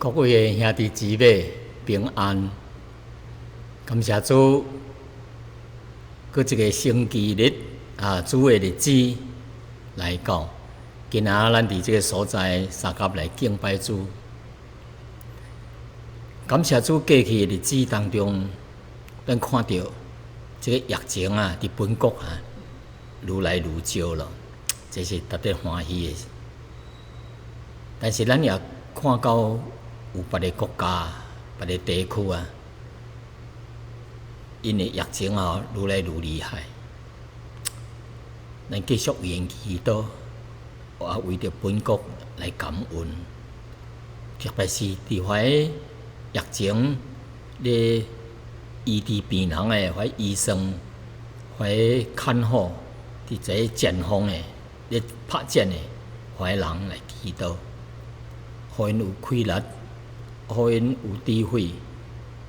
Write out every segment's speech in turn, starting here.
各位的兄弟姊妹平安，感謝主，閣一個星期日啊，主的日子來到，今仔咱佇這个所在相佮來敬拜主。感謝主，過去的日子當中，咱看著這个疫情啊，佇本國啊，愈來愈少咯，這是值得歡喜的。但是咱也看到有別个國家、別个地區啊，𪜶的疫情啊，愈來愈厲害。咱繼續為𪜶祈禱，也為著本國來感恩。特別是佇遐疫情咧醫治病人的遐醫生、遐看護，佇這个前方的咧拍戰的遐人來祈禱，予𪜶有氣力，予𪜶有智慧，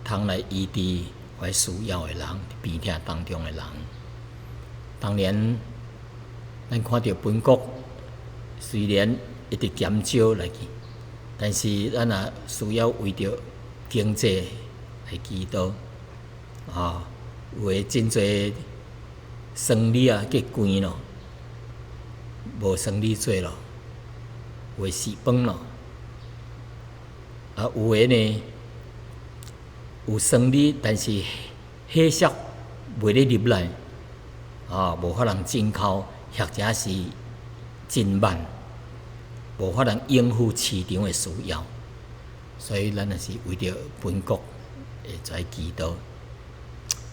通來醫治遐需要的人，病痛當中的人。當然，咱看著本國雖然一直減少來去，但是咱也需要為著經濟來祈禱。啊，有的真濟生理啊，去關咯，無生理做咯，有的蝕本咯。啊，有的呢有生理，但是貨色袂咧入來，啊，無法通進口，或者是真慢，無法通應付市場的需要，所以咱也是為著本國會在祈禱。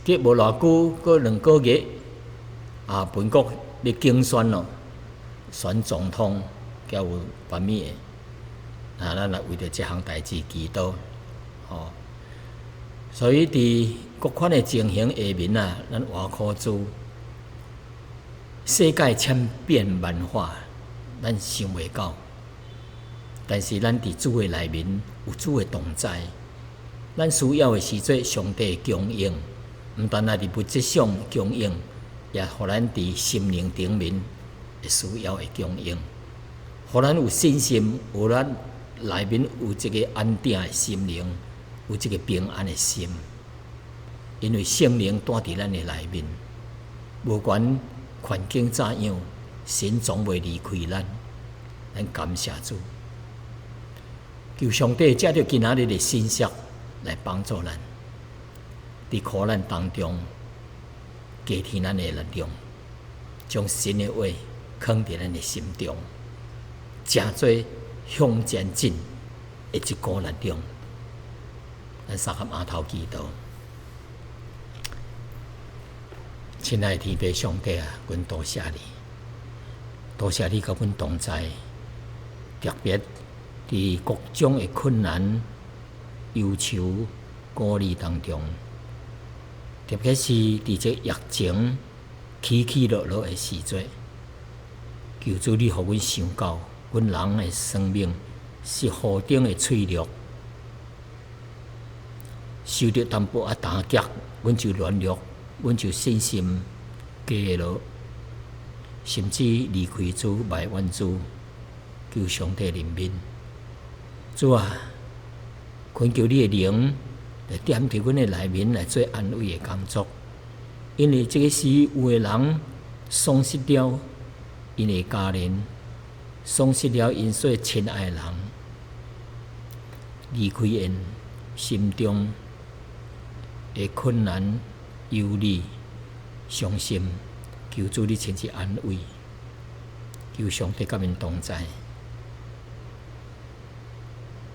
過無偌久，過2個月，啊，本國咧競選咯，選總統，才有別物的。啊，咱來為著這項代誌祈禱，吼。所以佇各款的情形下面啊，咱倚靠主。世界千變萬化，咱想袂到。但是咱佇主的內面有主的同在，咱需要的時陣，上帝的供應，毋單單佇物質上供應，也予咱佇心靈頂面會需要的供應，予咱有信心，有咱內面有一个安定的心靈，有一个平安的心，因為聖靈住佇咱的內面，無管環境怎樣，神總袂離開咱。咱感謝主，求上帝藉著今仔日的信息來幫助咱，佇苦難當中加添咱的力量，將神的話囥佇咱的心中，成做向前進的一股力量。咱相佮囥頭祈禱。親愛的天父上帝啊，阮多謝你，多謝你佮阮同在，特別佇各種的困難、憂愁、顧慮當中，特別是佇這疫情起起落落的時陣，求主你予阮想到，阮人的生命是何等的脆弱，受著淡薄仔打擊，阮就軟弱，阮就信心低落，甚至離開主、埋怨主，求上帝憐憫。主啊，懇求你的靈來踮佇阮的內面來做安慰的工作，因為這个時有的人喪失了𪜶的家人，喪失了𪜶所親愛的人，離開𪜶，心中的困難、憂慮、傷心，求主你親自安慰，求上帝佮𪜶同在，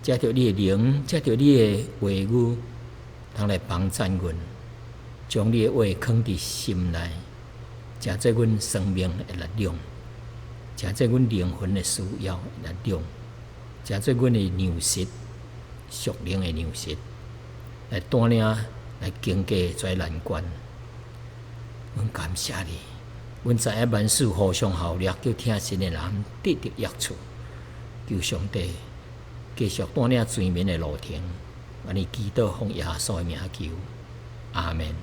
藉著你的靈，藉著你的話語，通來幫贊阮，將你的話囥佇心內，成做阮生命的力量，成做阮靈魂的需要的力量，成做阮的糧食，屬靈的糧食，來帶領來經過這難關。阮感謝你，阮知影萬事互相效力，叫聽神的人得著益處。求上帝繼續帶領前面的路程，按呢祈禱奉耶穌的名求，阿們。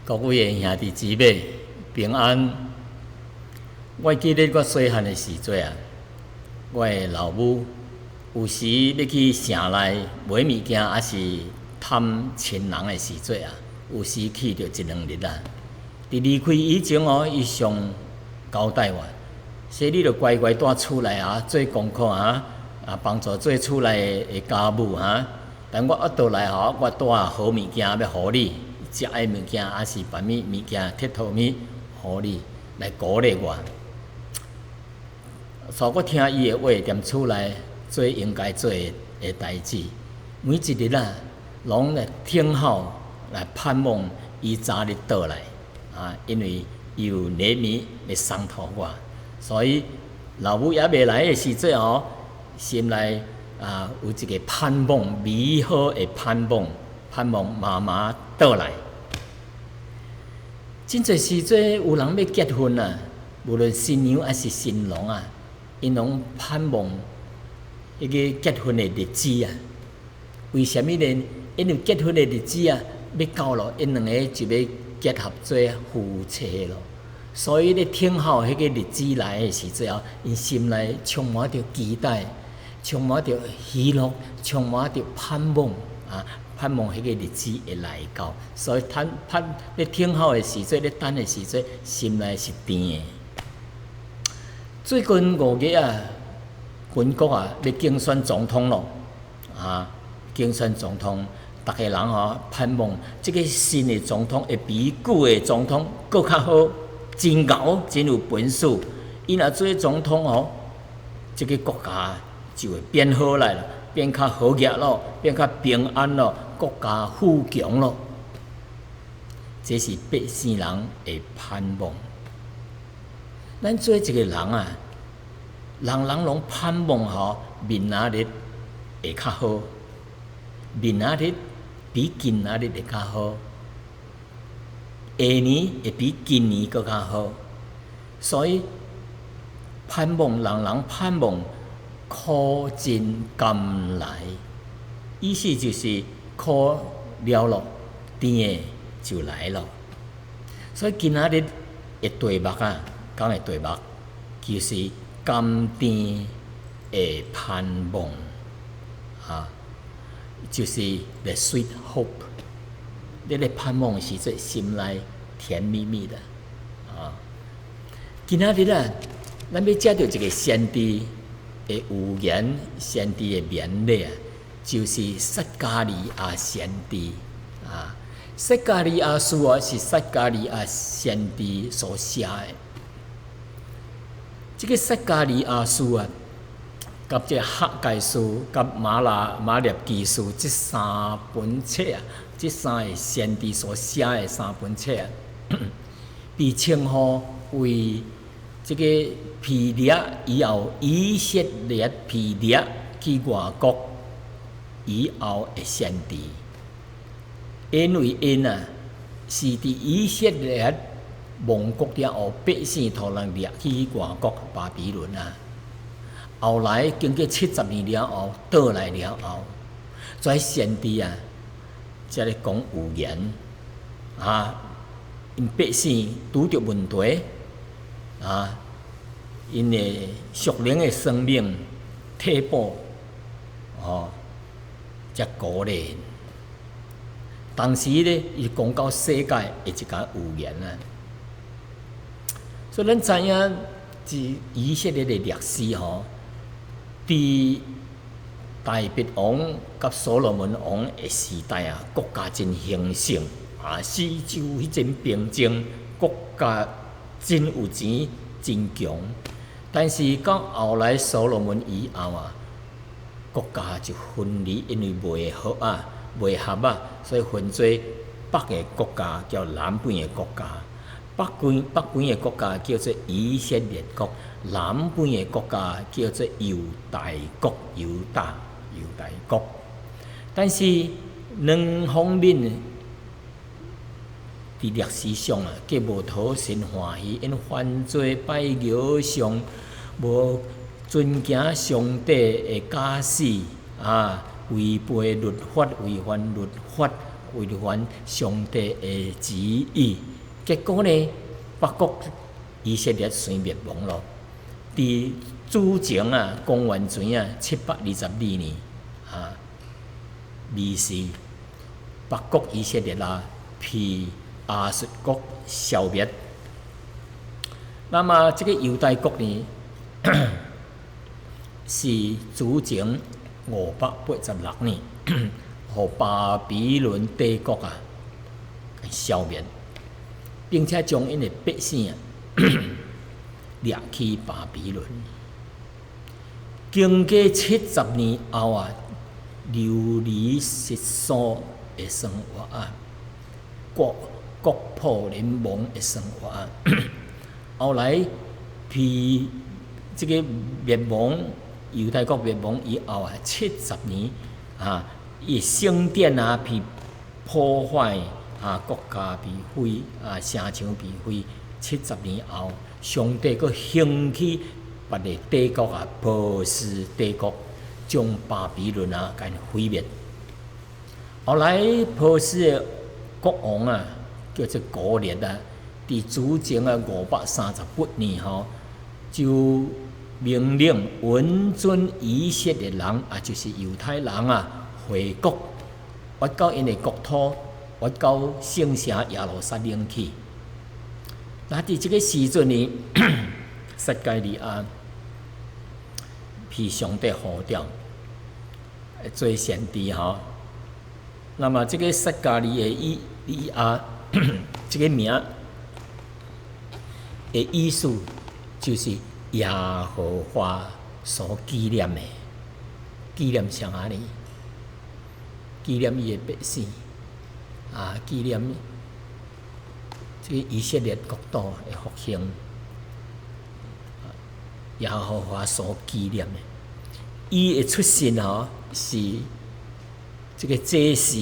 各位的兄弟姊妹平安。我記得我細漢的時陣啊，我的老母有時欲去城內買物件，抑是探親人的時陣啊，有時去著一兩日啊。佇離開以前哦，伊上交代我，說你著乖乖蹛厝內啊，做功課啊，啊幫助做厝內的家務啊。等我一倒來吼，我帶好物件欲予你，食的物件，抑是別物物件，鐵佗物，予你來鼓勵我。所以我聽伊的話，踮厝內做應該做的代誌。每一日啊，攏來等候，來盼望伊早日倒來啊，因為伊有禮物欲送予我。所以老母猶未來的時陣哦，心內啊有一個盼望，美好的盼望，盼望媽媽倒來。真濟時陣有人欲結婚啊，無論新娘抑是新郎啊，𪜶攏盼望彼個結婚的日子啊。為啥物呢？因為結婚的日子啊，欲到咯，𪜶兩个就欲結合做夫妻咯。所以咧，等候彼個日子來的時陣啊，𪜶心內充滿著期待，充滿著喜樂，充滿著盼望啊！盼望彼個日子會來到。所以等盼咧等候的時陣，咧等的時陣，心內是甜的。最近5月啊，本國啊欲競選總統咯，啊，競選總統，逐个人吼盼望這个新的總統會比舊的總統閣較好，真𠢕，真有本事。伊若做總統吼，這个國家就會變好來啦，變較和諧咯，變較平安咯，國家富強咯。這是百姓人的盼望。咱做一個人啊，人人攏盼望吼，明仔日會較好，明仔日比今仔日會較好，下年會比今年閣較好。所以盼望，人人盼望苦盡甘來，意思就是苦了咯，甜的就來了。所以今仔日的題目啊，講的題目就是甘甜的盼望，啊，就是 the sweet hope。你咧盼望時陣，心內甜蜜蜜的，啊。今仔日啊，咱欲藉著一個先知的預言，先知的勉勵啊，就是撒迦利亞先知啊。撒迦利亞書啊，是撒迦利亞先知所寫的。這个撒迦利亞書啊，佮這哈該書、佮馬拉基書這三本冊啊，這三个先知所寫的三本冊啊，被稱呼為這个被掠以後，以色列被掠去外國以後的先知，因為𪜶啊是佇以色列亡國了後，百姓予人掠去外國巴比倫啊。後來經過70年了後，倒來了後，這先知啊，才咧講預言啊，𪜶百姓拄著問題啊，𪜶的屬靈的生命退步，哦，才鼓勵。當時咧，伊講到世界的一個預言啊。所以咱知影，這以色列的歷史吼，佇大衛王佮所羅門王的時代啊，國家真興盛啊，四周彼陣平靜，國家真有錢，真強。但是到後來所羅門以後啊，國家就分離，因為袂和啊，袂合啊，所以分做北个國家叫南邊的國家。北邊的國家叫做以色列國，南邊的國家叫做猶大國，猶大國。但是兩方面佇歷史上啊，皆無討神歡喜，𪜶犯罪拜偶像，無遵行上帝的教示啊，違背律法，違反律法，違反上帝的旨意。結果呢，北國以色列隨滅亡咯。佇主前啊，公元前啊，722年啊，B.C. 北國以色列啊，被亞述國消滅。那麼這個猶大國呢，是主前586年，予巴比倫帝國啊消滅，並且將𪜶的百姓啊掠去巴比倫。經過70年後啊，流離失所的生活啊，國破人亡的生活啊，後來被這個滅亡，猶太國滅亡以後啊，七十年啊，伊聖殿啊被破壞啊，國家被毀啊，城牆被毀。七十年後，上帝閣興起別个帝國啊，波斯帝國，將巴比倫啊，共毀滅。後來波斯的國王啊，叫做古列啊，佇主前啊538年吼，就命令允准以色列人啊，就是猶太人啊，回國，回到𪜶的國土，回到聖城耶路撒冷去。那佇這個時陣呢，撒迦利亞被上帝呼召做先知吼。那麼這個撒迦利的以利亞這個名的意思，就是耶和華所紀念的，紀念啥呢？紀念伊的百姓啊，紀念這個以色列國土的復興，耶和華所紀念的。伊的出身吼是這個祭司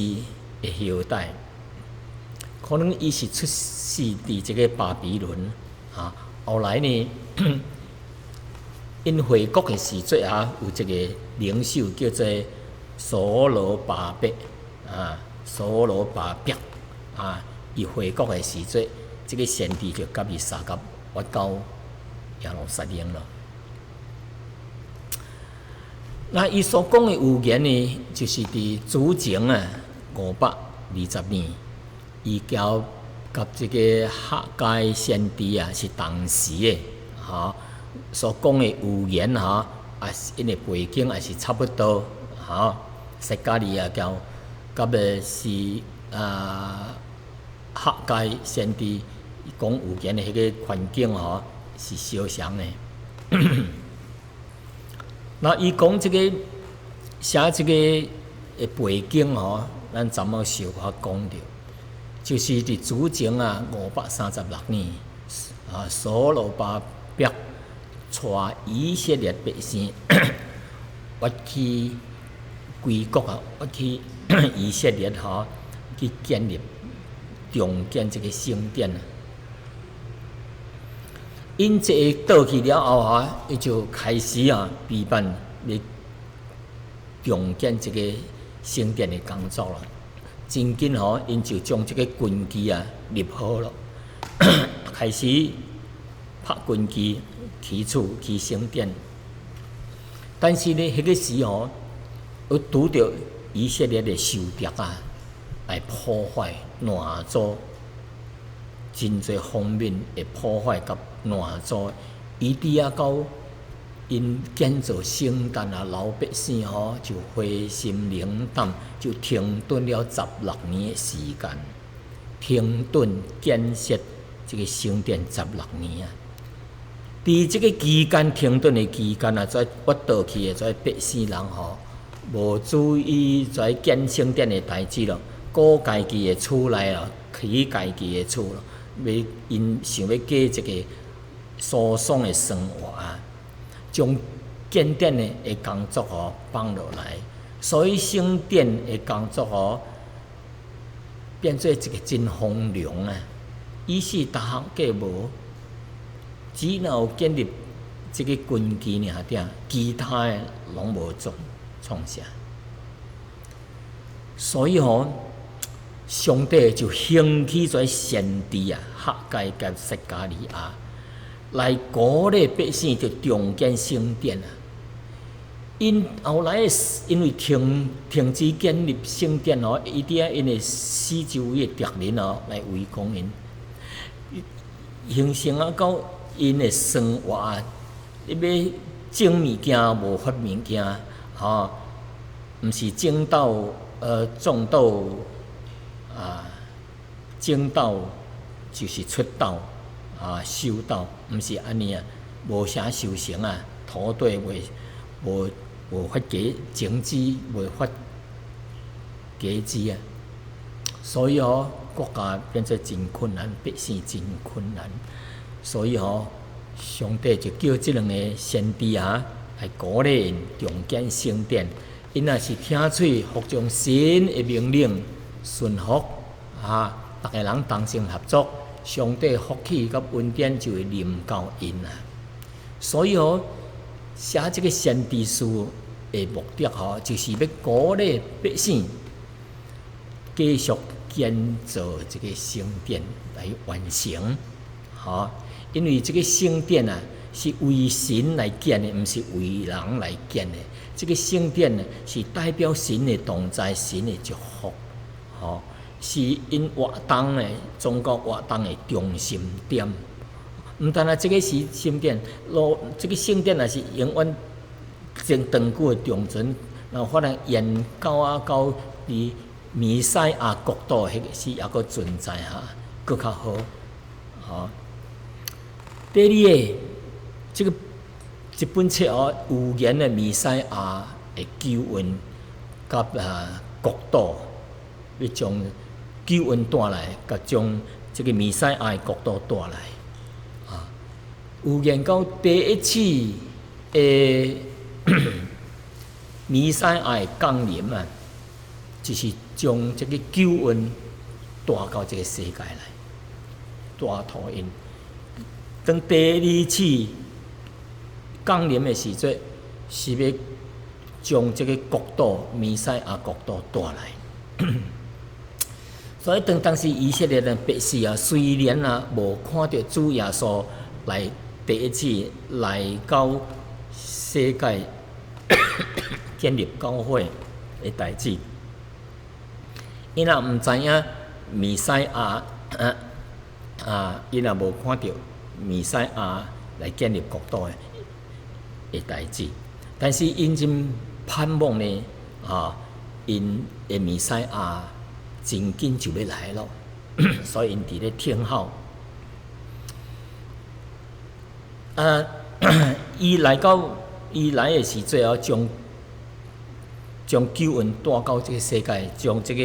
的後代，可能伊是出世佇這個巴比倫啊。後來呢，𪜶回國的時陣啊，有一個領袖叫做所羅巴伯啊，所羅巴伯啊，伊回國的時陣，這個先知就佮伊相佮回到耶路撒冷咯。那伊所講的預言呢，就是佇主前啊520年，伊交佮這個哈該先知啊是同時的，吼，所講的預言吼，啊，𪜶的背景也是差不多，吼，撒迦利亞交佮的是啊哈該先知講預言的彼個環境吼是相像的。那伊講這個寫這個的背景吼，咱昨晡小可講著，就是佇主前啊536年啊，所羅巴伯帶以色列百姓越去歸國啊，越去以色列吼去建立重建這個聖殿啊。𪜶這個倒去了後啊，伊就開始啊備辦欲重建這個聖殿的工作啦。真緊吼，𪜶就將這個根基啊立好了，開始拍根基起厝起聖殿。但是呢，彼個時吼，有拄著以色列的仇敵啊，來破壞爛造真濟方面的破壞佮爛造，以致啊到𪜶建造聖殿啊，老百姓吼就灰心冷淡，就停頓了16年的時間，停頓建設這個聖殿十六年啊。佇這個期間停頓的期間啊，這越倒去的這百姓人吼，無注意這建聖殿的代誌咯，顧家己的厝內啊，起家己的厝咯，欲𪜶想欲過一個舒爽的生活啊，將建殿的工作吼放落來，所以聖殿的工作吼變做一個真荒涼啊！意思逐項計無，只有建立這個根基爾爾，其他的攏無做創啥。所以吼，上帝就興起這先知啊，哈該佮撒迦利亞來鼓勵百姓，就重建聖殿啊。𪜶後來因為停止建立聖殿哦，伊佇遐𪜶的四周圍的敵人哦來圍攻𪜶，形成啊到𪜶的生活啊，你欲種物件無發物件，吼，毋是種豆，種豆啊，種豆就是出豆啊，收豆，毋是按呢啊，無啥收成啊，土地袂無發果種子，袂發果子啊，所以吼，國家變做真困難，百姓真困難，所以吼，上帝就叫這兩个先知啊，來鼓勵𪜶重建聖殿。𪜶若是聽喙服從神的命令，順服啊，逐个人同心合作，上帝福氣佮恩典就會臨到𪜶啊。所以吼，寫這个先知書的目的吼，就是欲鼓勵百姓繼續建造這个聖殿來完成，吼。因為這个聖殿啊，是為神來建的，毋是為人來建的。這个聖殿呢，是代表神的同在、神的祝福，吼，是𪜶活動的宗教活動的中心點。毋但啊，這个是聖殿，若這个聖殿若是永遠真長久的長存，然後可能延到啊到佇彌賽亞國度彼个時猶閣存在哈，閣較好，吼。第二个，這个這本冊哦，預言的彌賽亞的救恩佮國度，欲將救恩帶來，佮將這个彌賽亞的國度帶來。啊，預言到第一次的彌賽亞的降臨啊，就是將這个救恩帶到這个世界來，帶予𪜶。當第二次降臨的時陣，是欲將這个國度彌賽亞國度帶來。所以當當時以色列的百姓啊，雖然啊無看著主耶穌來第一次來到世界建立教會的代誌，𪜶也毋知影彌賽亞啊，𪜶也無看著彌賽亞來建立國度的代誌，但是𪜶真盼望呢，啊，𪜶的彌賽亞真緊就欲來咯，所以𪜶佇咧等候。啊，伊來到伊來的時陣哦，將救恩帶到這个世界，將這个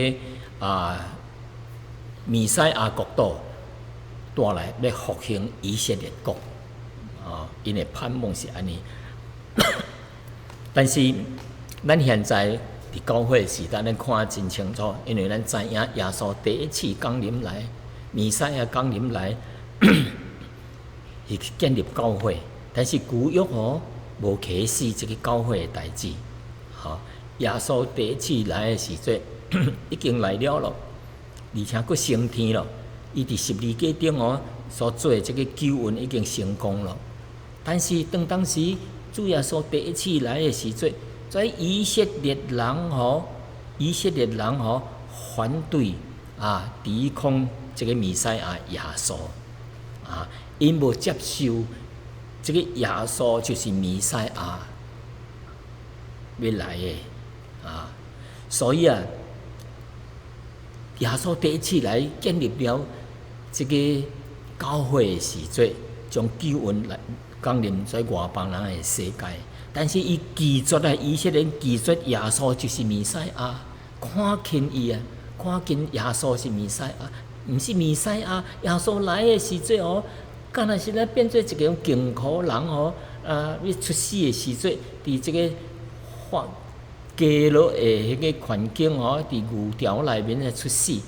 彌賽亞國度帶來，欲復興以色列國，啊，𪜶的盼望是按呢。但是咱現在佇教會時代，咱看得真清楚，因為咱知影耶穌第一次降臨來，彌賽亞降臨來，是建立教會，但是舊約吼無啟示這个教會的代誌，吼，耶穌第一次來的時陣已經來了囉，而且閣升天咯。伊佇十字架頂哦所做的這个救恩已經成功咯。但是當當時主耶穌第一次來的時陣，這以色列人吼，以色列人吼反對啊，抵抗這个彌賽亞耶穌啊，𪜶無接受這个耶穌就是彌賽亞欲來的啊，所以啊，耶穌第一次來建立了這个教會的時陣，將救恩來降臨在外邦人的世界。但是伊拒絕啊，以色列人拒絕耶穌就是彌賽亞，看輕伊啊，看輕耶穌是彌賽亞，毋是彌賽亞。耶穌來的時陣哦，敢若是咧變做一个窮苦人哦，啊，欲出世的時陣，佇這个發低落的彼个環境哦，佇牛槽內面來出世，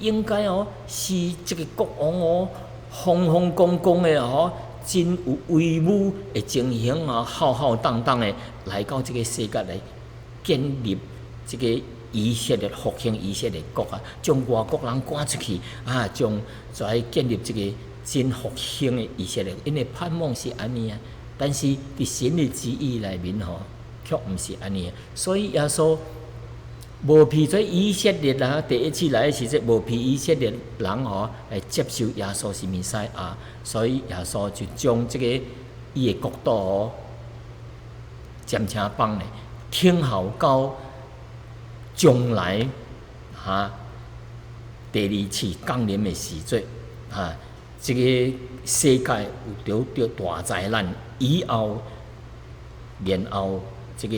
應該哦是這个國王哦，風風光光的哦，真有威武的情形啊，浩浩蕩蕩的來到這个世界來建立這个以色列復興以色列國啊，將外國人趕出去啊，將來建立這个真復興的以色列，𪜶的盼望是按呢啊。但是佇神的旨意內面吼，卻毋是按呢。所以耶穌無被這以色列人第一次來的時陣，無被以色列人吼來接受耶穌是彌賽亞，所以耶穌就將這个伊的國度吼暫且放咧，聽候到將來哈第二次降臨的時陣，哈，這个世界有著著大災難以後，然後這个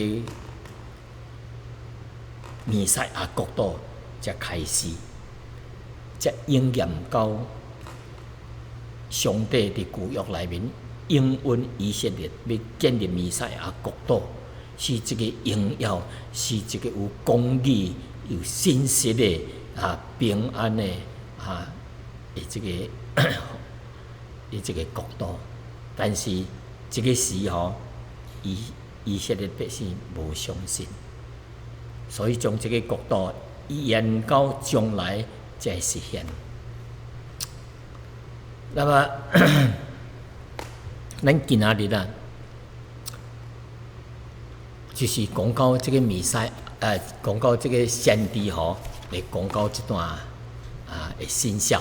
彌賽亞國度才開始，才應驗到上帝佇舊約內面應允以色列欲建立彌賽亞國度，是一个榮耀，是一个有公義、有信實的啊平安的啊的這个的這个國度。但是這个時吼，以色列百姓無相信，所以將這个國度延到將來才會實現。那麼，咱今仔日啊，就是講到這个彌賽，講到這个先知吼，來講到這段啊的信息，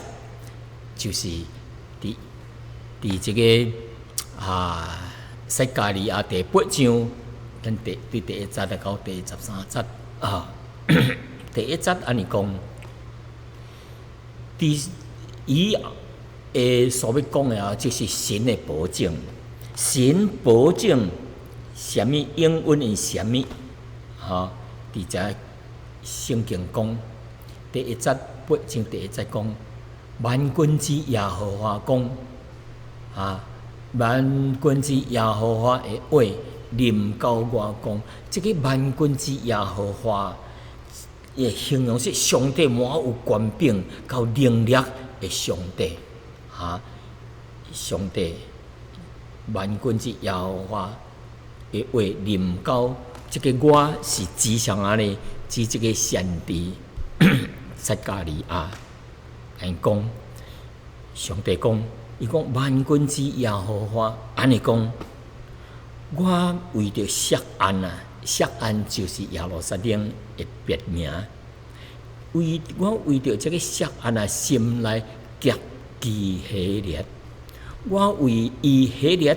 就是佇這个啊撒迦利亞第八章，咱對第一節到第13節啊，第一節按呢講，佇伊的所欲講的啊，就是神的保證，神保證啥物應允𪜶啥物，吼，佇遮聖經講，第一節八章第一節講，萬軍之耶和華講，啊，萬軍之耶和華的話臨到我講，這个萬軍之耶和華的形容是上帝滿有權柄、佮能力的上帝，哈，上帝萬軍之耶和華的話臨到這个我是指啥仔呢？指這个先知撒迦利亞來講，上帝講，伊講萬軍之耶和華按呢講，我為著錫安啊，錫安就是耶路撒冷的別名。為我為著這个錫安啊，心內極其火熱。我為伊火熱，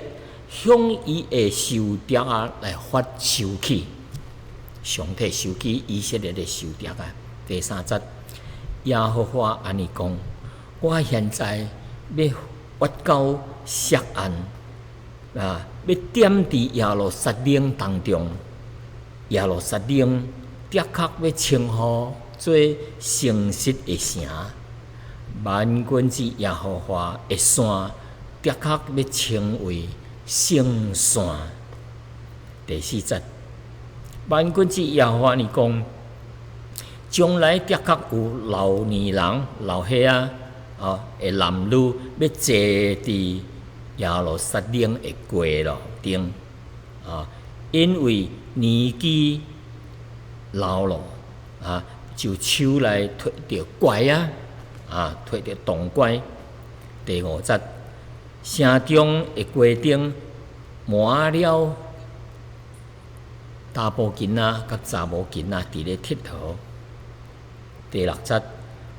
向伊的仇敵啊來發受氣，上帝受氣以色列的仇敵啊。第三節，耶和華按呢講：我現在欲挖到錫安啊，欲點佇耶路撒冷當中，耶路撒冷的確欲稱呼做誠實的城，萬軍之耶和華的山的確欲稱為聖山。第四節，萬軍之耶和華按呢講，將來的確有老年人、老歲仔啊的男女欲坐佇耶路撒冷的街路頂啊，因為年紀老了啊，就手內提著拐仔啊，提著銅拐。第五節，城中的街頂滿了查埔囡仔佮查某囡仔佇咧𨑨迌。第六節，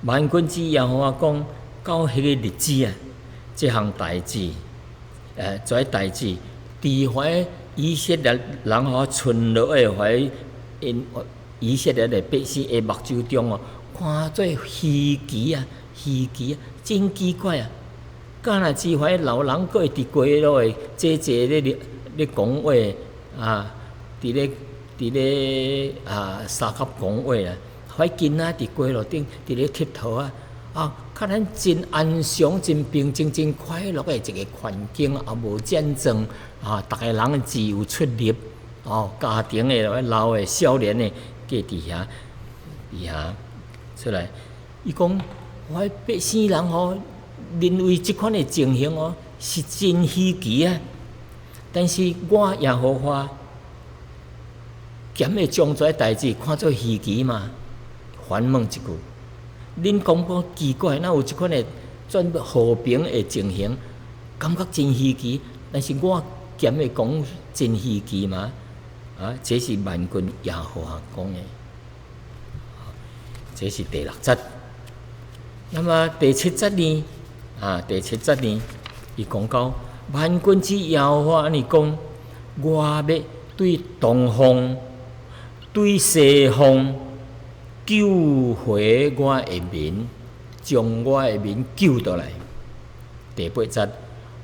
萬軍之耶和華講，到彼个日子啊，這項代誌，這个代誌，佇遐以色列人吼存落的遐𪜶以色列的百姓的目睭中哦，看做稀奇啊，稀奇啊，真奇怪啊！敢若是遐老人閣會佇街路的坐坐咧講話啊，佇咧啊相佮講話啊，遐囡仔佇街路頂佇咧𨑨迌啊，啊，較咱真安詳、真平靜、真快樂的一个環境，也無戰爭啊，逐个人自由出入，哦，家庭的老的、少年的，閣佇遐出來。伊講，我百姓人吼，認為這款的情形哦是真稀奇啊！但是我耶和華，敢會將這个代誌看做稀奇嗎？反問一句：恁講講奇怪，哪有這款的轉和平的情形？感覺真稀奇，但是我敢會講真稀奇嗎？啊，這是萬軍耶和華講的，這是第六節。那麼第七節呢？啊，第七節呢，伊講到萬軍之耶和華按呢講，我欲對東方、對西方救回我的民，將我的民救倒來。第八節，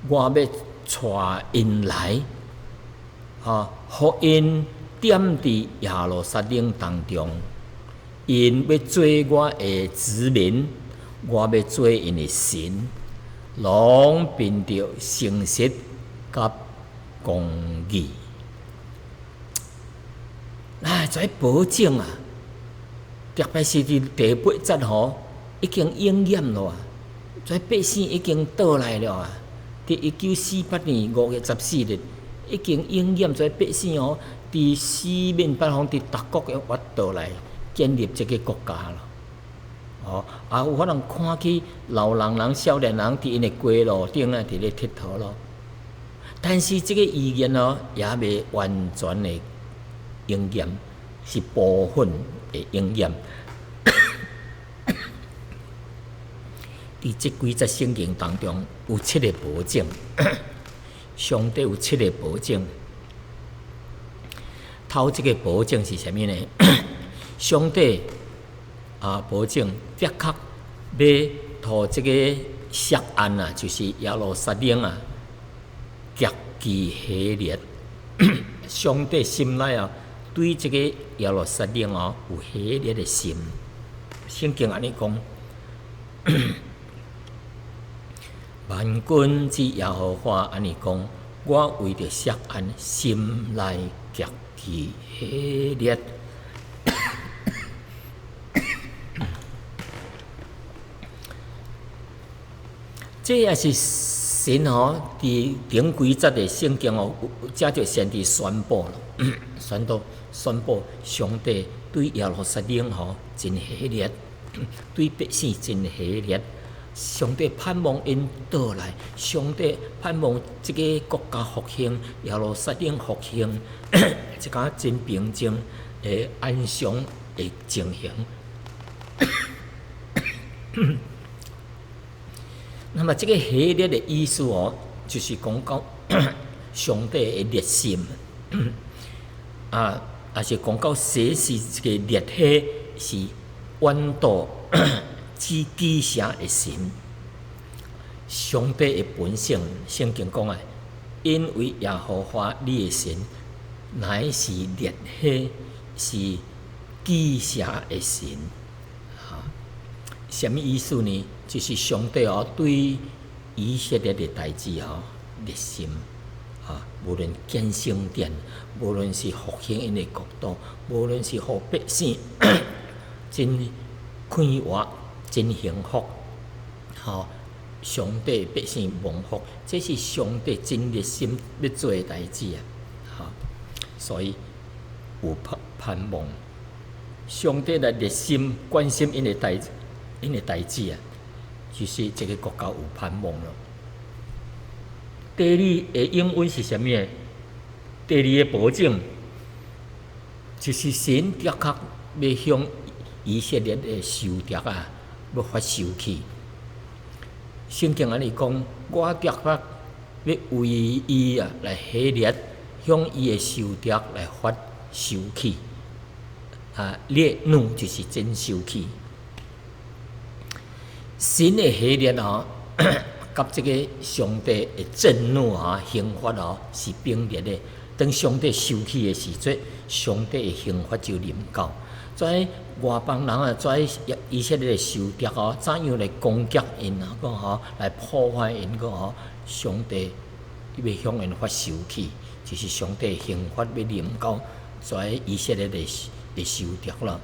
我欲帶𪜶來，哈，予𪜶踮佇耶路撒冷當中，𪜶欲做我的子民，我欲做𪜶的神，攏憑著誠實佮公義。哎，這保證啊，特別是佇第八節吼，已經應驗了啊！這百姓已經倒來了啊！佇1948年5月14日，已經應驗這百姓哦，佇四面八方，佇逐國的挖倒來建立這个國家咯。哦，啊，有可能看去老人人、少年人佇𪜶的街路頂啊，佇咧𨑨迌咯。但是這个預言哦，猶未完全的應驗，是部分的應驗。佇這幾節聖經當中，有七个保證，上帝有七个保證。頭一个保證是啥物呢？上帝啊，保證的確欲予這个錫安啊，就是耶路撒冷啊，極其火熱。上帝心內啊，對這个耶路撒冷哦，有火熱的心。聖經按呢講。萬軍之耶和華按呢講：我為著錫安心內極其火熱。這也是神吼佇頂幾節的聖經哦，藉著先知宣布咯，宣布宣布上帝對耶路撒冷吼真火熱，對百姓真火熱。上帝盼望𪜶倒來，上帝盼望這个國家復興，耶路撒冷復興，這個真平靜的安詳的情形。那麼這个火熱的意思哦，就是講到上帝的熱心，啊，也是講到這是一个烈火，是遠度至至聖的神。上帝的本性，聖經講啊，因為耶和華你的神乃是烈火，是至聖的神。哈，啥物意思呢？就是上帝哦，對以色列的代誌哦，熱心啊，無論建聖殿，無論是復興𪜶的國度，無論是予百姓真快活、真幸福，吼！上帝百姓蒙福，這是上帝真熱心欲做的代誌啊！吼，所以有盼盼望，上帝來熱心關心𪜶的代𪜶的代誌啊！就是這个國家有盼望咯。第二个應允是啥物呢？第二个保證，就是神的確欲向以色列的仇敵啊，欲發受氣。聖經按呢講，我的確欲為伊啊來火熱，向伊的仇敵來發受氣。啊，烈怒就是真受氣。神的火熱哦，佮這个上帝的震怒啊、刑罰哦，是並列的。當上帝受氣的時陣，上帝的刑罰就臨到。這外邦人啊，這以色列的仇敵哦，怎樣來攻擊𪜶啊？閣吼來破壞𪜶閣吼，上帝欲向𪜶發受氣，就是上帝刑罰欲臨到這以色列的的仇敵啦。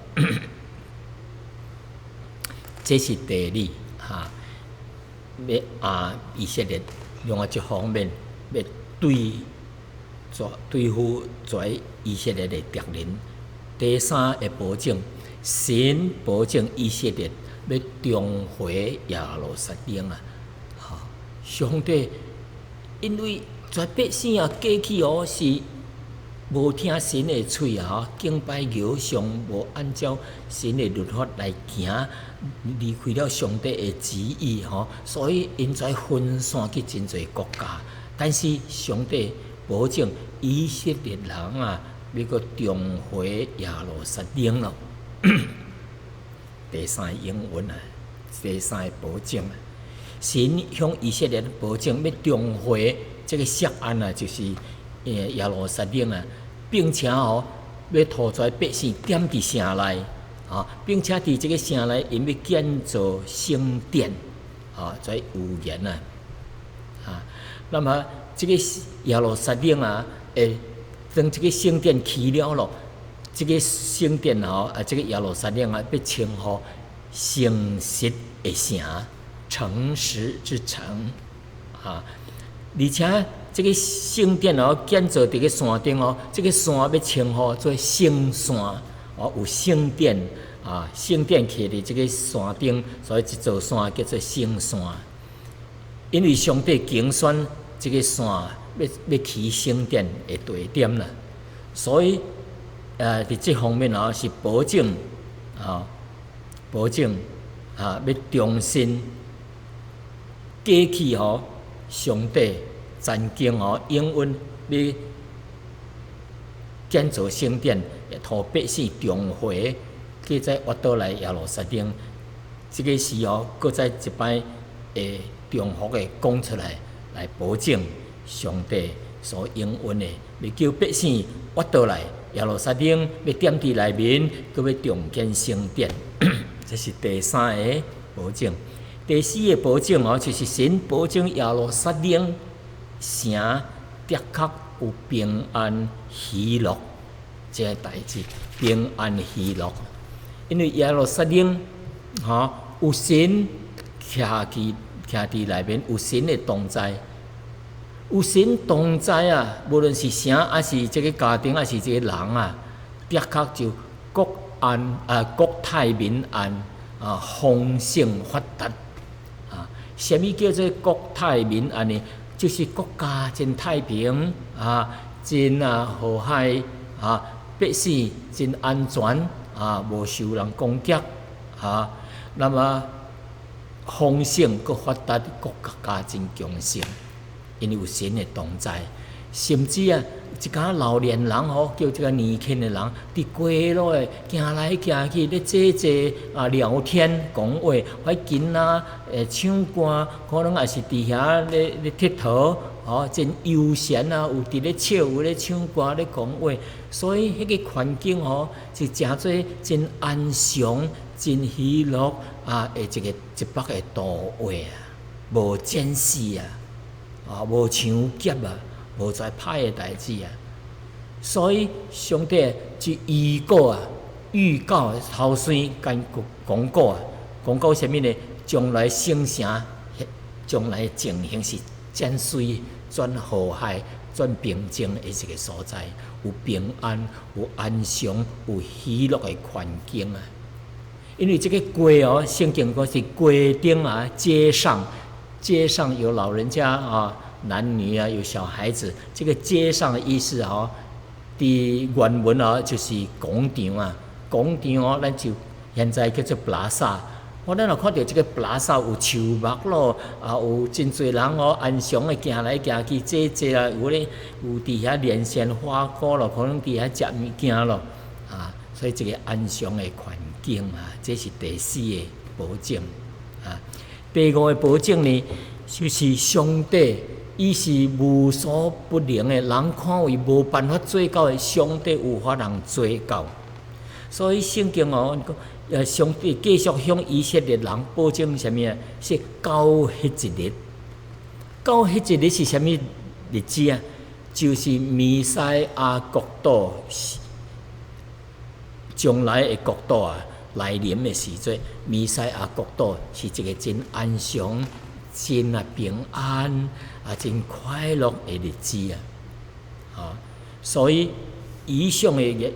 這是第二哈，欲啊以色列另外一方面欲對對付這以色列的敵人。第三个保證，神保證以色列欲重回耶路撒冷啊！哈，上帝因為遮百姓啊，過去哦是無聽神的喙啊，敬拜偶像，無按照神的律法來行，離開了上帝的旨意吼，所以𪜶才分散去真濟國家。但是上帝保證以色列人啊，欲閣重回耶路撒冷咯。第三個應允啊，第三個保證啊，神向以色列保證欲重回這個錫安啊，就是耶路撒冷啊，並且吼欲予遮百姓踮佇城內啊，並且佇這個城內𪜶欲建造聖殿啊，這預言啊，啊，那麼這個耶路撒冷啊，會當這個聖殿起了咯，這個聖殿吼啊，這個耶路撒冷啊，欲稱呼誠實的城，誠實之城啊，而且這個聖殿哦，建造佇個山頂哦，這個山欲稱呼做聖山哦，有聖殿啊，聖殿徛佇這個山頂，所以這座山叫做聖山。因為上帝揀選這個山欲欲起聖殿的地點啦，所以佇這方面哦是保證啊，保證啊，欲重新過去吼，上帝曾經吼應允欲建造聖殿，予百姓重回，閣再活倒來耶路撒冷。這個時候，閣再一擺會重複的講出來，來保證上帝所應允的，欲叫百姓活倒來耶路撒冷，欲踮佇內面，閣欲重建聖殿。這是第三個保證。第四個保證哦，就是神保證耶路撒冷城的確有平安喜樂這個代誌，平安喜樂。因為耶路撒冷吼有神徛佇徛佇內面，有神的同在，有神同在啊！無論是城，抑是這個家庭，抑是這個人啊，的確就國安啊，國泰民安啊，豐盛發達啊。啥物叫做國泰民安呢？就是國家真太平啊，真啊和諧啊，百姓真安全啊，無受人攻擊啊。那麼豐盛閣發達，國家真強盛，因為有神的同在。甚至啊，一寡老年人吼，叫這個年輕的人，佇街路的行來行去，咧坐坐啊聊天講話，彼囡仔會唱歌，可能也是佇遐咧咧𨑨迌，吼，真悠閒啊，有佇咧笑，有咧唱歌咧講話，所以彼個環境吼，是誠做真安詳、真喜樂啊，的一個一幅的圖畫啊，無戰事啊，啊，無搶劫啊。無遮歹的代誌啊，所以上帝就預告啊，預告頭先共講過啊，講過啥物呢？將來聖城，將來情形是真媠、真和諧、真平靜的一個所在，有平安、有安詳、有喜樂的環境啊。因為這個街哦，聖經講是街頂啊，街上，街上有老人家啊。男女啊，有小孩子，這個街上的意思哦，佇原文哦就是廣場啊，廣場哦，咱就現在叫做 plaza。我咱若看著這個 plaza 有樹木咯，啊有真濟人哦，安詳的行來行去，坐坐啊，有咧有佇遐連線花果咯，可能佇遐食物件咯，啊，所以這個安詳的環境啊，這是第四個保證啊。第五個保證呢，就是上帝。伊是無所不能的，人看為無辦法做到的，上帝有法通做到。所以聖經哦，上帝繼續向以色列人保證啥物啊？是到彼一日，到彼一日是啥物日子啊？就是彌賽亞國度將來的國度啊來臨的時陣，彌賽亞國度是一個真安詳、真啊平安啊，真快樂的日子啊！啊，所以以上的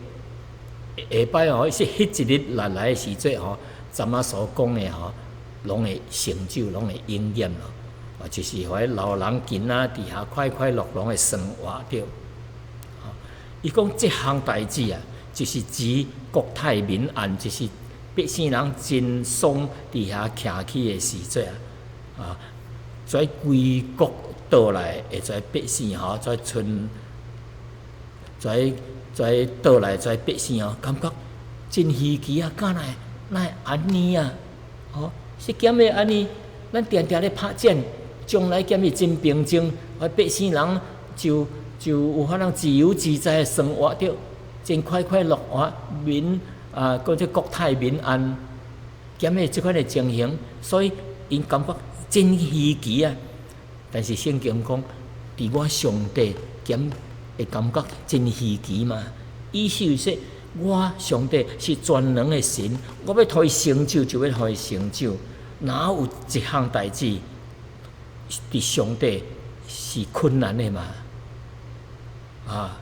下擺吼，是彼一日來來的時陣吼，昨仔所講的吼，攏會成就，攏會應驗咯。啊，就是予彼老人囡仔佇遐快快樂樂的生活著。伊講這項代誌啊，就是指國泰民安，就是百姓人真爽佇遐徛起的時陣啊！啊，跩歸國倒來的跩百姓吼，跩村，跩跩倒來跩百姓吼，感覺真稀奇啊！敢若哪會按呢啊？吼，是敢會按呢？咱定定咧拍戰，將來敢會真平靜？啊，百姓人就有法通自由自在的生活著，真快快樂樂，民啊，閣這國泰民安，敢會這款的情形？所以𪜶感覺真稀奇啊！但是聖經講，佇我上帝敢會感覺真稀奇嗎？意思是說，我上帝是全能的神，我欲予伊成就，就欲予伊成就。哪有一項代誌佇上帝是困難的嘛？啊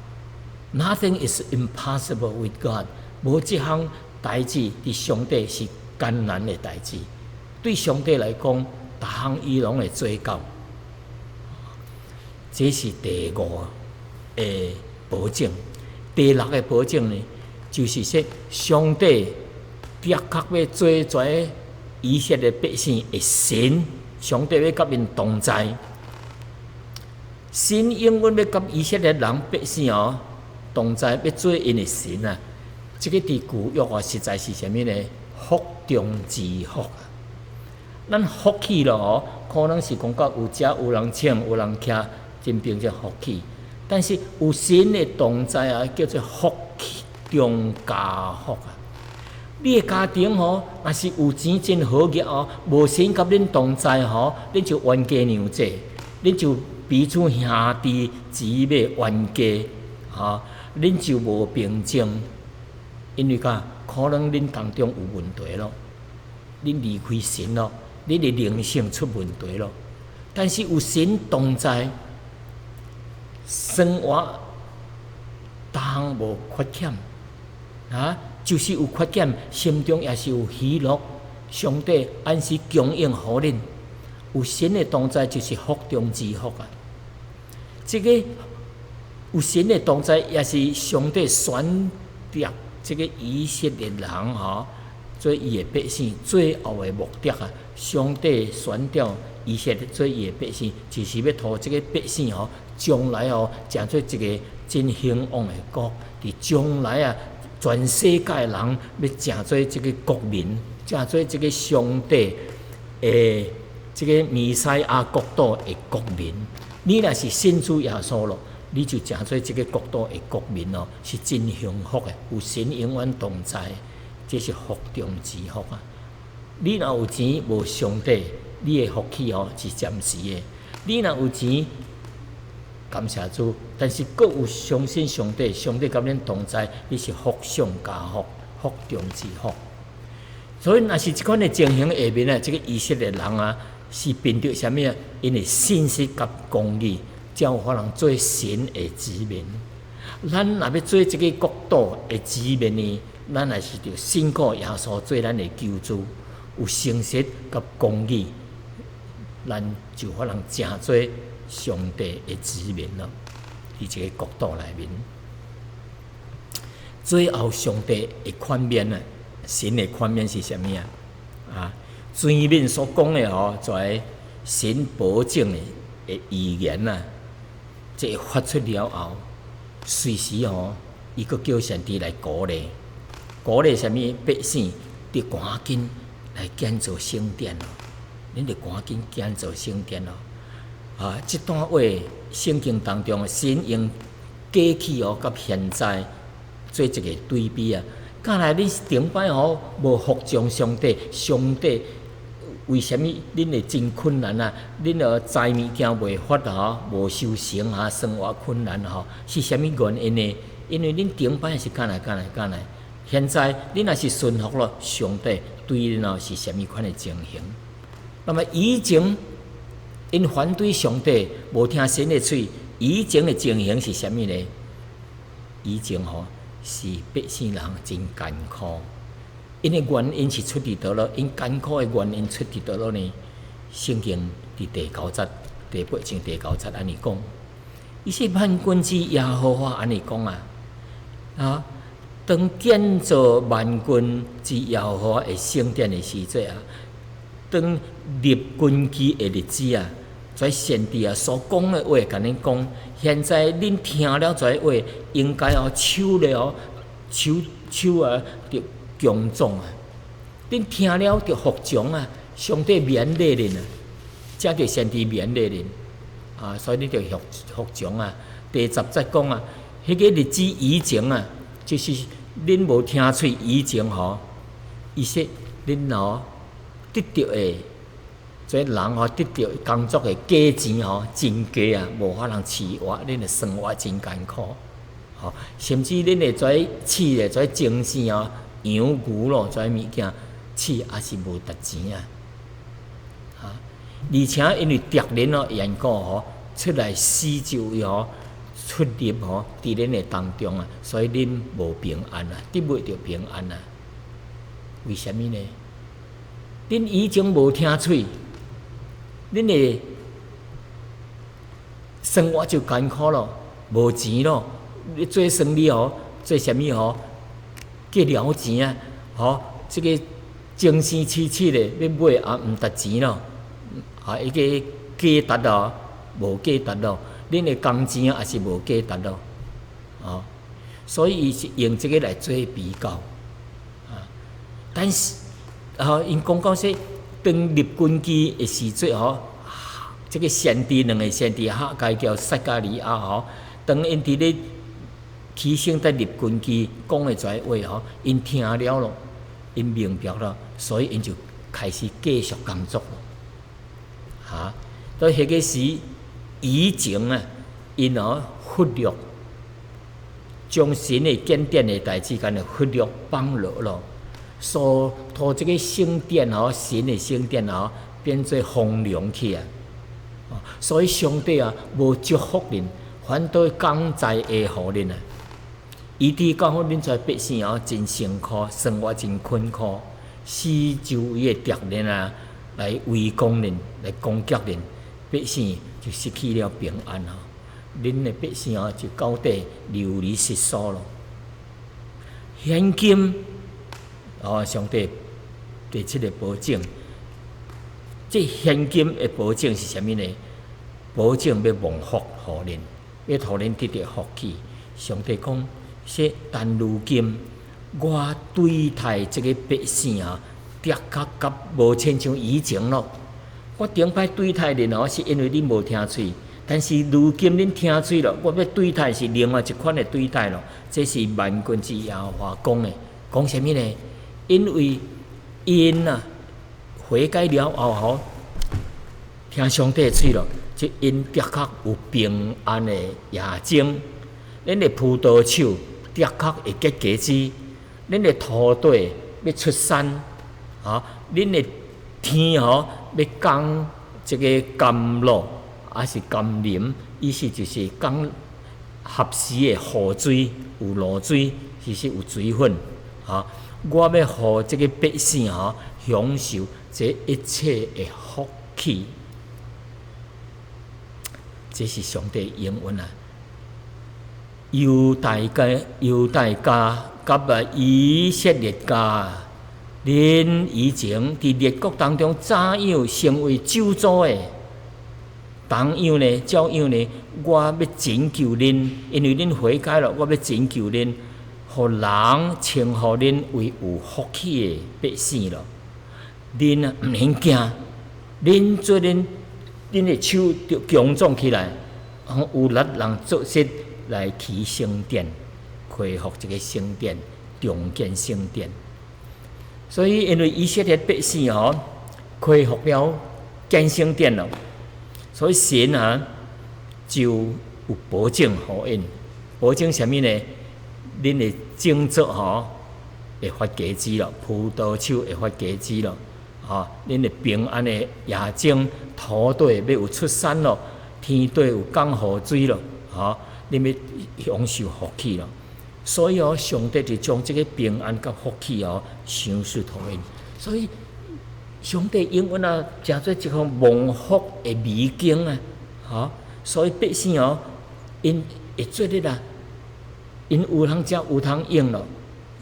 ，Nothing is impossible with God。無一項代誌佇上帝是艱難的代誌。對上帝來講，逐項伊攏會做到。這是第五個保證。第六個保證呢，就是說上帝的確欲做跩以色列百姓的神，上帝欲佮𪜶同在。神永遠欲佮以色列人百姓哦同在，欲做𪜶的神啊！這個佇舊約啊，實在是啥物呢？福中之福啊！咱福氣咯吼，可能是講到有食有人穿有人騎，真平靜福氣。但是有神的同在啊，叫做福中加福啊！你的家庭吼，若是有錢真好額哦，無神佮恁同在吼，恁就冤家娘濟，恁就彼此兄弟姊妹冤家，吼，恁就無平靜，因為講可能恁當中有問題咯，恁離開神咯，恁的靈性出問題咯。但是有神同在，生活逐項無缺欠，啊，就是有缺欠，心中也是有喜樂。上帝按時供應予恁，有神的同在就是福中之福啊！這個有神的同在，也是上帝選擇這個以色列人吼，做伊的百姓最後的目的啊！上帝選擇以色列做伊的百姓，就是欲予這個百姓吼，將來哦，成做一個真興旺的國。佇將來啊，全世界人欲成做這個國民，成做這個上帝的這個彌賽亞國度的國民。你若是信主耶穌咯，你就成做這個國度的國民哦，是真幸福的，有神永遠同在，這是福中之福啊！你若有錢無上帝，你的福氣哦是暫時的；你若有錢，感謝主，但是閣有相信上帝，上帝佮恁同在，你是福上加福，福中之福。所以，若是這款的情形下面啊，這個以色列人啊，是憑著啥物啊？𪜶的信實佮公義，才有可能做神的子民。咱若欲做這個國度的子民呢，咱也是著信靠耶穌做咱的救主，有誠實佮公義，咱就可能成做上帝的子民咯。佇這個國度內面，最後上帝的寬免啊，神的寬免是啥物啊？啊，前面所講的吼，就係神保證的預言啊，這發出了後，隨時吼，伊閣叫先知來鼓勵，鼓勵啥物百姓，得趕緊來建造聖殿咯，恁得趕緊建造聖殿咯。啊，這段話聖經當中，神用過去哦，佮現在做一個對比啊。敢來恁頂擺吼無服從上帝，上帝為啥物恁會真困難啊？恁哦財物件袂發吼，無收成啊，生活困難吼，是啥物原因呢？因為恁頂擺是敢來敢來敢來，現在恁若是順服了，上帝對恁哦是啥物款的情形？那麼以前𪜶反對上帝，無聽神的喙，以前的情形是啥物呢？以前吼，是百姓人真艱苦。𪜶的原因是出佇佗落？𪜶艱苦的原因出佇佗落呢？聖經佇第九節、第八章第九節按呢講，伊說萬軍之耶和華按呢講啊，啊，當建造萬軍之耶和華的聖殿的時陣啊，當立根基的日子啊，這先知啊所講的話，共恁講，現在恁聽了這話，應該哦手咧手手啊，著強壯啊！恁聽了著服從啊！上帝勉勵恁啊，藉著先知勉勵恁啊，所以恁著服服從啊。第十節講啊，彼個日子以前啊，就是恁無聽喙以前吼，伊說恁吼得著的，這人吼得著工作的價錢吼真低啊，無法通飼活，恁的生活真艱苦，吼，甚至恁會做飼的這精牲哦，羊牛咯，這物件飼也是無值錢啊！啊，而且因為敵人哦緣故吼，出來四周圍吼出入吼，佇恁的當中啊，所以恁無平安啊，得袂著平安啊。為啥物呢？恁以前無聽喙，恁的生活就艱苦咯，無錢咯。你做生意吼，做啥物吼，計了錢啊，吼，這個精牲飼飼的欲買也毋值錢咯，啊，彼個價值哦，無價值咯，恁的工錢也是無價值咯，哦，所以伊是用這個來做比較，啊，但是，啊，𪜶講到說，當立根基的時陣吼，這個先知兩個先知哈該叫撒迦利亞吼，當𪜶佇咧起聖殿立根基講的這話吼，𪜶聽了咯，𪜶明白了，所以𪜶就開始繼續工作咯。哈，到彼個時以前啊，𪜶哦忽略將神的建殿的代誌，共伊忽略放落咯，所予這個聖殿吼，神的聖殿吼，變做荒涼去啊！所以上帝啊，無祝福恁，反倒降災禍予恁啊！以致到恁這百姓哦，真辛苦，生活真困苦，四周圍的敵人啊，來圍攻恁，來攻擊恁，百姓就失去了平安哦。恁的百姓哦，就到底流離失所咯。現今哦，上帝第七個保證，這現今的保證是啥物呢？保證欲蒙福予恁，欲予恁得著福氣。上帝講說，但如今我對待這個百姓啊，的確佮無親像以前咯。我頂擺對待恁哦，是因為恁無聽喙，但是如今恁聽喙咯，我欲對待是另外一款的對待咯。這是萬軍之耶和華講的，講啥物呢？因為𪜶啊悔改了後吼，聽上帝的喙咯，這𪜶的確有平安的夜鐘，恁的葡萄樹的確會結果子，恁的土地欲出產，啊，恁的天吼欲降這個甘露，抑是甘霖，意思就是降合時的雨水，有露水，其實有水分，啊，我欲予這個百姓吼享受這一切的福氣，這是上帝應允啊！猶大家、猶大家佮啊以色列家，恁以前佇列國當中怎樣成為咒詛的？同樣呢，照樣呢，我欲拯救恁，因為恁悔改了，我欲拯救恁，予人稱呼恁為有福氣的百姓咯。恁啊，毋免驚，恁做恁恁的手著強壯起來，有力人做事來起聖殿，恢復這個聖殿，重建聖殿。所以，因為以色列百姓吼恢復了建聖殿咯，所以神啊就有保證予𪜶，保證啥物呢？恁的種作吼會發果子咯，葡萄樹會發果子咯，吼，恁的平安的夜鐘，土地欲有出產咯，天地有降雨水咯，吼，恁欲享受福氣咯。所以哦，上帝就將這个平安佮福氣哦，賞賜予𪜶。所以上帝永遠啊，成做一個蒙福的美景啊！吼，所以百姓哦，𪜶會做咧啦，𪜶有通食有通用咯，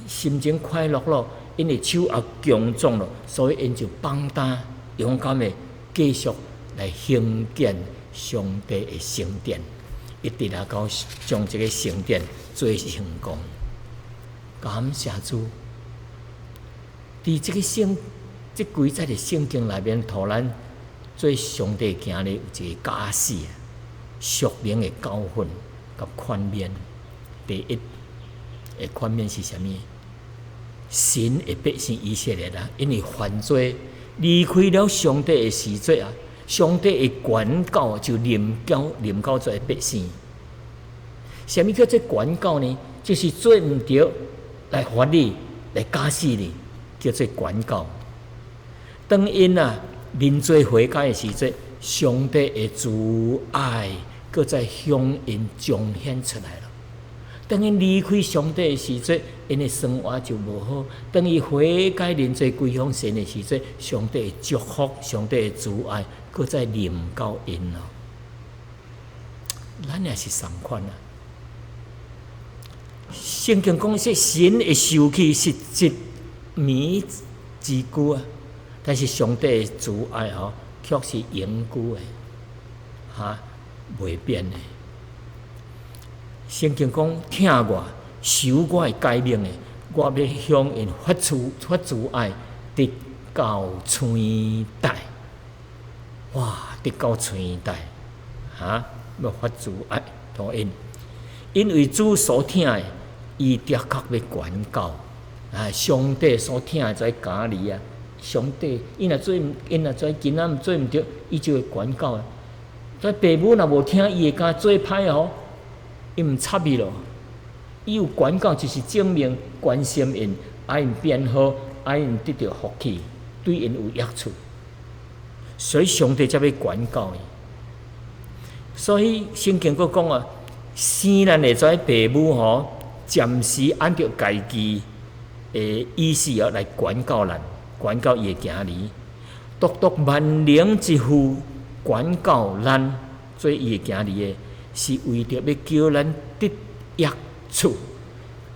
心情快樂咯，𪜶的手也強壯咯，所以𪜶就放膽勇敢的繼續來興建上帝的聖殿，一直來到將這个聖殿做成功。感謝主，佇這个聖這幾節的聖經內面，予咱做上帝囝兒有一个教示，屬靈的教訓佮勸勉。第一的勸勉是啥物？神的百姓以色列人，因為犯罪離開了上帝的時陣啊，上帝的管教就臨到這个百姓。啥物叫做管教呢？就是做毋著來罰你，來教示你，叫做管教。當𪜶啊認罪悔改的時陣，上帝的慈愛閣再向𪜶彰顯出來了。當𪜶離開上帝的時陣，𪜶的生活就無好。當伊悔改認罪歸向神的時陣，上帝的祝福、上帝的慈愛閣再臨到𪜶咯。咱也是仝款啊。聖經講說，神的受氣是一暝之久啊，但是上帝的慈愛吼，卻是永久的，哈，袂變的。聖經講，疼我、守我的誡命的，我欲向𪜶發慈愛，直到千代。哇，直到千代，哈，欲發慈愛予𪜶，因為主所疼的，伊的確欲管教。啊，上帝所疼的這囝兒啊，上帝，伊若做囡仔做毋著，伊就會管教啊。這爸母若無聽伊的教，做歹哦，伊毋插伊咯。伊有管教，就是證明關心𪜶，愛𪜶變好，愛𪜶得著福氣，對𪜶有益處。所以上帝才欲管教伊。所以聖經閣講啊，生咱的這爸母吼，暫時按著家己的意思啊來管教咱，管教伊的囝兒。獨獨萬靈之父管教咱做伊的囝兒的，是為著欲叫咱得益處，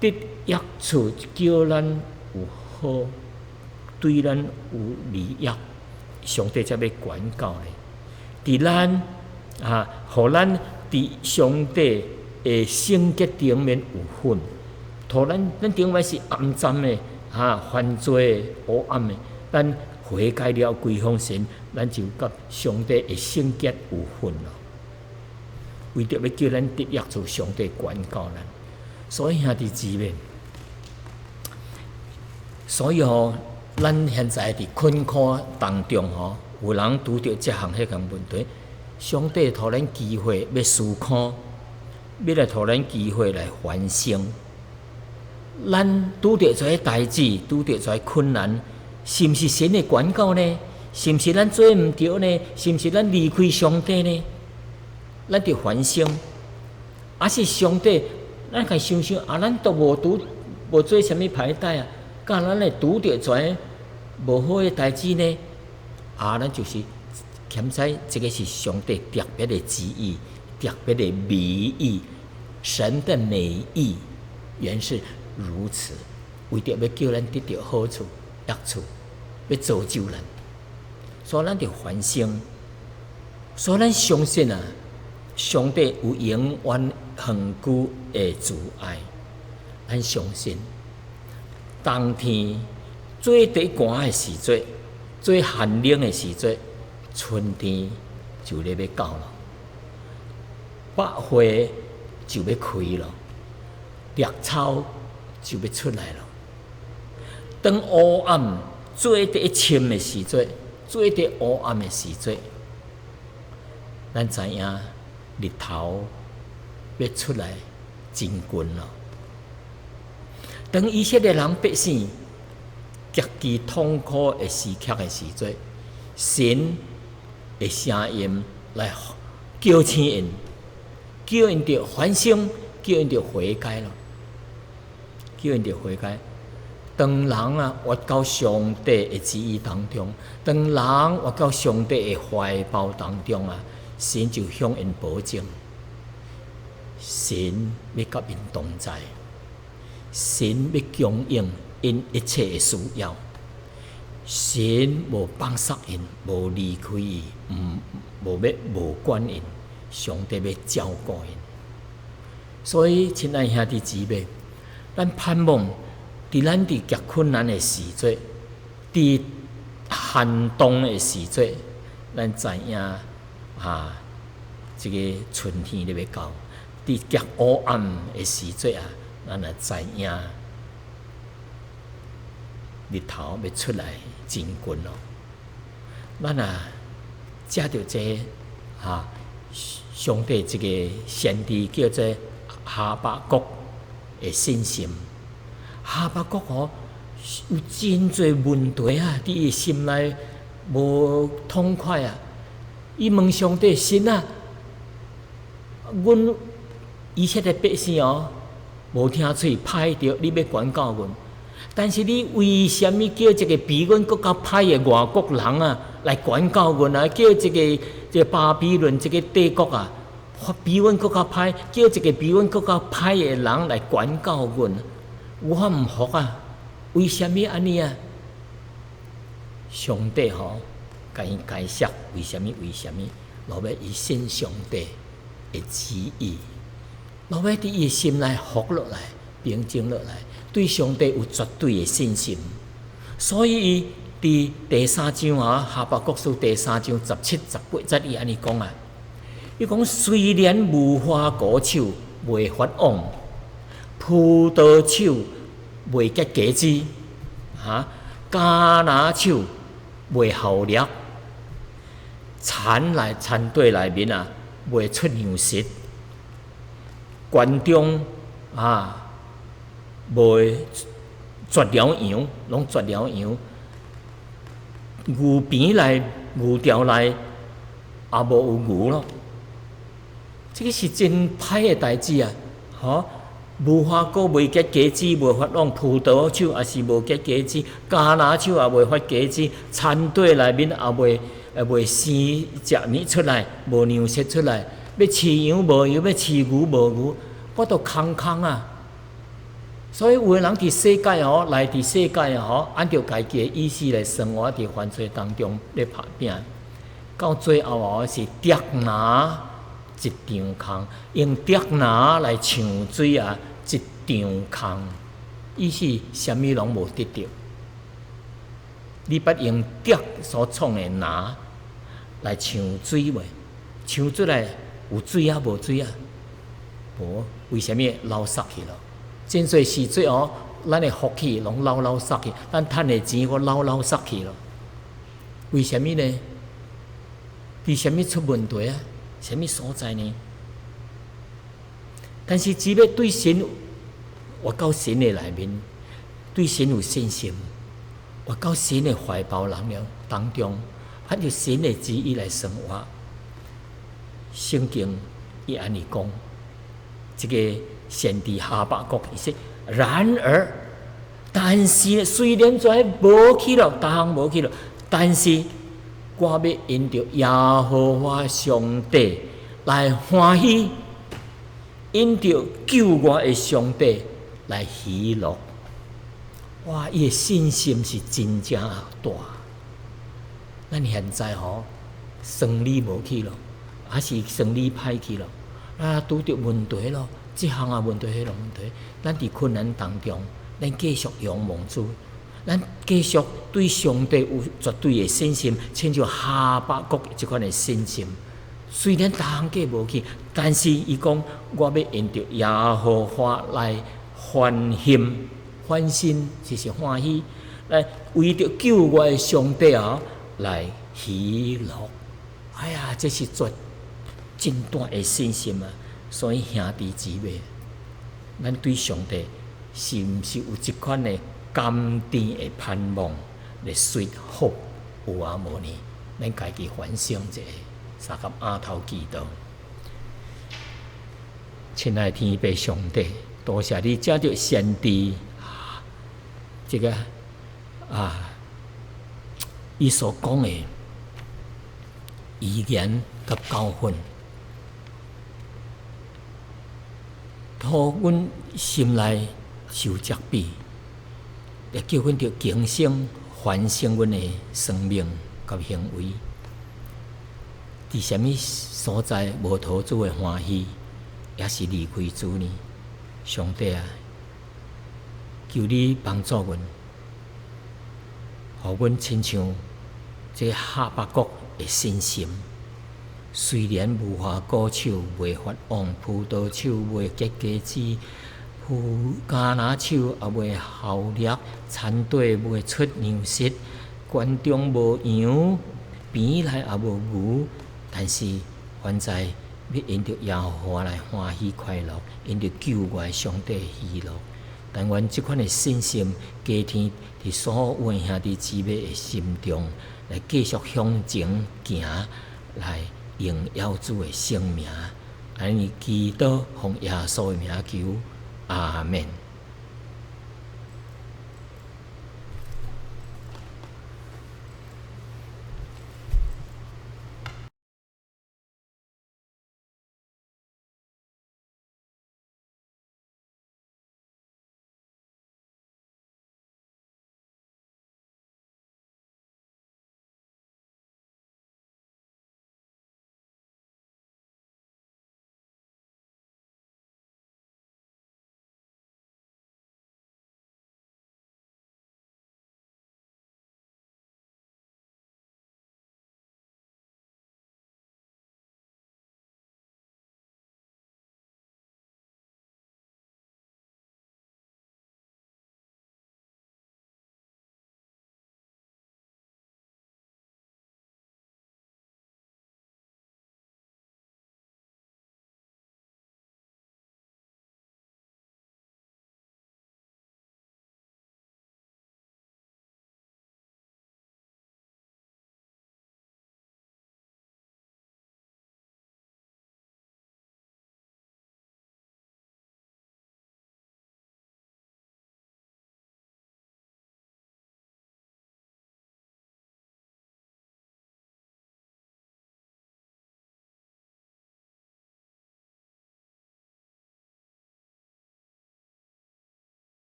得益處叫咱有好，對咱有利益，上帝才欲管教咧。佇咱啊，予咱佇上帝的聖潔頂面有份，予咱頂擺是骯髒的，哈，犯罪的、黑暗的，咱悔改了歸向神，咱就佮上帝的聖潔有份咯。為著欲叫咱得益處，上帝管教咱，所以兄弟姊妹，所以吼，咱現在佇困苦當中吼，有人拄著這項彼項問題，上帝予咱機會欲思考，欲來予咱機會來反省。咱拄著這个代誌，拄著這个困難，是毋是神的管教呢？是毋是咱做毋著呢？是毋是咱離開上帝呢？咱著反省，抑是上帝，咱家想想啊，咱都無拄無做啥物歹代啊，敢咱會拄著這个無好的代誌呢？啊，咱就是檢知這个是上帝特別的旨意，特別的美意，神的美意原是如此，為著欲叫咱得著好處、益處，欲造就咱，所以咱著反省，所以咱相信啊，上帝有永遠恆久的慈愛，咱相信，冬天最底寒的時陣，最寒冷的時陣，春天就咧欲到囉，百花就欲開囉，綠草就欲出來囉。當烏暗最底深的時陣，最底烏暗的時陣，咱知影日頭欲出來真近囉。當以色列人百姓極其痛苦的時刻的時陣，神的聲音來叫醒𪜶，叫𪜶著反省，叫𪜶著悔改囉。叫𪜶著悔改。當人啊，活到上帝的旨意當中，當人活到上帝的懷抱當中啊，神就向𪜶保證，神欲佮𪜶同在，神欲供應𪜶一切的需要，神無放捒𪜶，無離開伊，毋無欲無管𪜶，上帝欲照顧𪜶。所以，親愛兄弟姊妹，咱盼望佇咱佇極困難的時陣，佇寒冬的時陣，咱知影啊，這个春天咧欲到；佇極烏暗的時陣啊，咱也知影日頭欲出來真近咯。咱啊，藉著這個啊，上帝這个先知叫做哈巴谷的信心。哈巴谷吼有真濟問題啊，佇伊心內無痛快啊。伊問上帝神啊，阮以色列百姓哦，無聽喙歹著，你欲管教阮，但是你為啥物叫一个比阮閣較歹的外國人啊來管教阮啊？叫一个這个巴比倫這个帝國啊，比阮閣較歹，叫一个比阮閣較歹的人來管教阮？我毋服啊！為啥物按呢啊？上帝吼，共伊解釋為啥物？為啥物？落尾伊信上帝的旨意，落尾佇伊的心內服落來，平靜落來，對上帝有絕對的信心。所以伊佇第三章啊，哈巴谷書第三章17、18節，伊按呢講啊，伊講雖然無花果樹袂發旺，葡萄樹袂結果子，哈，橄欖樹袂效力，田內田地內面啊袂出糧食，圈中啊袂絕了羊，攏絕了羊，牛棚內牛牢內也無有牛咯。這個是真歹的代誌啊！吼，無花果袂結果子，袂發旺；葡萄樹也是無結果子，橄欖樹也袂發果子，田地內面也袂生食物出來，無糧食出來。欲飼羊無羊，欲飼牛無牛，我都空空啊！所以有的人佇世界吼，來佇世界吼，按照家己的意思來生活，佇犯罪當中咧拍拚，到最後哦是竹籃一場空，用竹籃來搶水啊，一場空，意思啥物攏無得著。你捌用竹所創的籃來搶水未？搶出來有水啊？無水啊？無，為啥物流捒去咯？真濟時陣哦，咱的福氣攏流流捒去，咱趁的錢閣流流捒去咯。為啥物呢？佇啥物出問題啊？啥物所在呢？但是只欲對神活到神的內面，對神有信心，活到神的懷抱人了當中，按照神的旨意來生活。聖經伊按呢講，這个先知哈巴谷伊說：然而，但是雖然這無去了，逐項無去了，但是我欲因著耶和華上帝來歡喜，因著救我的上帝來喜樂。哇！伊的信心是真正大。咱現在吼，生理無去咯，還是生理歹去咯，啊，拄著問題咯，這項仔問題，彼項問題，咱佇困難當中，咱繼續仰望主，咱繼續對上帝有絕對的信心，親像哈巴谷這款的信心。雖然逐項計無去，但是伊講我欲因著耶和華來歡欣，歡欣就是歡喜，來為著救我的上帝啊來喜樂。哎呀，這是絕真大的信心啊！所以兄弟姊妹，咱對上帝是毋是有這款的甘甜的盼望的 sweet hope 有啊無呢？咱家己反省一下，相佮阿頭祈禱。親愛的天父上帝，多謝你藉著先知這个啊，伊所講的預言佮教訓，予阮心內受責備，也叫阮著警醒反省阮的生命佮行為。佇啥物所在無討主的歡喜，抑是離開主呢？上帝啊，求你幫助阮，予阮親像這哈巴谷的信心。雖然無花果樹袂發旺，葡萄樹袂結果子，葡橄欖樹也袂效力，田地袂出糧食，圈中無羊，棚內也無牛，但是凡在欲因著耶和華來歡喜快樂，因著救我的上帝喜樂。但願這款的信心加添佇所有的兄弟姊妹的心中，來繼續向前行，來榮耀主的聖名。按呢祈禱，奉耶穌的名求，阿門。